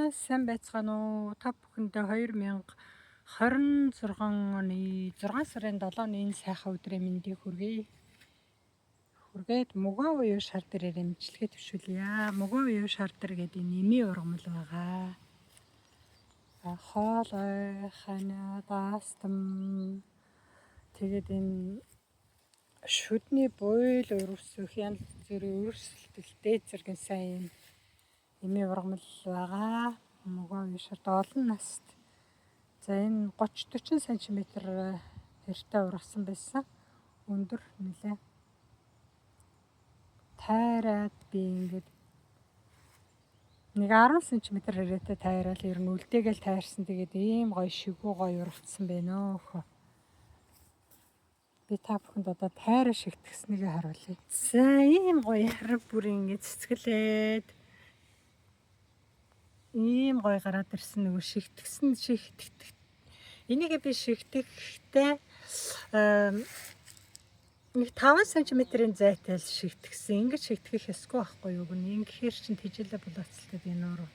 Сайн байцгаана уу? Та бүхэндээ 2026 оны 6 сарын 7-ны энэ сайхан өдрийн мэндийг хүргэе. Хүргээд Муган буюу шар дээрээ мэдлэгээ төвшүүлье. Муган буюу шар дээр гэдэг энэ эмийн ургамал байгаа. Хоолой, ханиа, даастам, тэгээд энэ шүдний буйл өрөвсөх, янз бүрийн өрсөлдөлтэй зэрэг сайн юм эмийн ургамал байгаа. Муган буюу шард олон наст. За, энэ 30 40 см хэртэй ургасан байсан. Өндөр нэлээ. Тайраад би ингээд нэг 10 см хэрээтэй тайраал ер нь үлдээгээл тайрсан. Тэгээд ийм гоё шигүү гоё ургацсан байна өөхөө. Би та бүхэнд одоо тайраа шигтгэснийг харуулъя. За, ийм гоё харав бүр ингээд цэцгэлээд ийм гоё гараад ирсэн, нөгөө шигтгэсэн шигтгэх. Энийг би шигтгэхдээ нэг 5 см-ийн зайтай л шигтгэсэн. Ингэж шигтгэх ёсгүй байхгүй юу гэнэ. Ингэхээр чинь тэжээлээ булаацалтай энэ нуруу.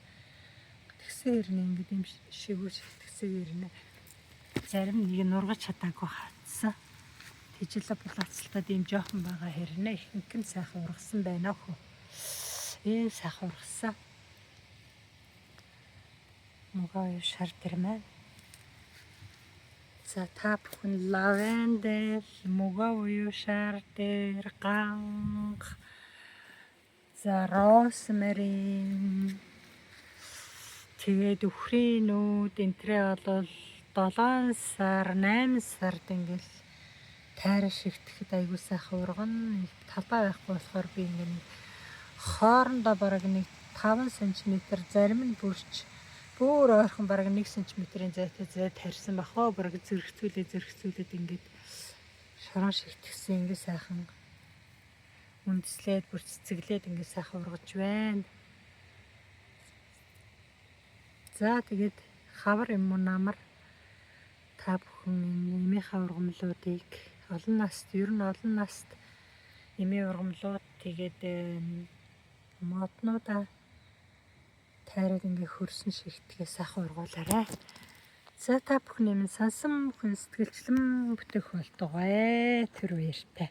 Тэгсэн хэрнээ ингэж юм шигүү шигтгэсэн хэрнээ. Зарим нэг нургаж чадаагүй хатсан. Тэжээлээ булаацалтад ийм жоохон байгаа хэрнээ ихэнх нь сайхан ургасан байна хөө. Ийм сайхан ургасан. Мугай шар тэр маань. За, та бүхэн лавендер, муга буюу шар дээр, ганг, за, rosemary, тэгээд үхрийн нүд энтрээ бол 7 сар, 8 сард ингээл тайраа шигтгэхэд айгуу сайхан ургана. Талбай байхгүй болохоор би ингээ нэг хоорондоо бараг нэг 5 см, зарим нь бүрч бүр ойрхон бараг 1 см-ийн зайтай зай тарьсан бах оо, бараг зэрэгцүүлээ зэрэгцүүлээд ингээд шорон шигтгэсэн, ингээ сайхан үндэслээд бүр цэцэглээд ингээ сайхан ургаж байна. За, тэгээд хавар юм уу намар та бүхэн энэ эмийнхээ ургамлуудыг олон наст, ер нь олон наст эмийн ургамлууд, тэгээд моднуудаа тайраад ингээ хөрсөн шигтгээ сайхан ургуулаарай. За, та бүхний минь сансан бүхэн сэтгэлчлэн бүтэх болтугай, түр баяртай.